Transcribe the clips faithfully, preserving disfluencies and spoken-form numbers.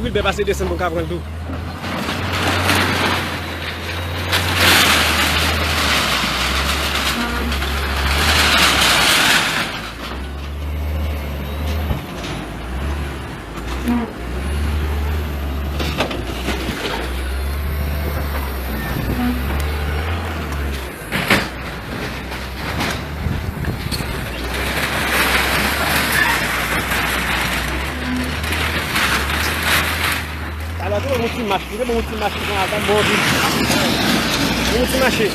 Wilbè pase desann pou m ka pran l tou. Alò, tou yon ti mach, tou yon ti mach ki pran atak, bon, bon, bon ti mache.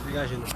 Degaje nou.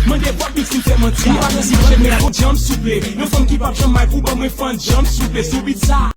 Mande Bob Mix si m fè manti. M pa nan si jèm, men la gon jump souple. Yon fanm ki p ap janm may pou ban mwen fan jump souple. Sou beat sa.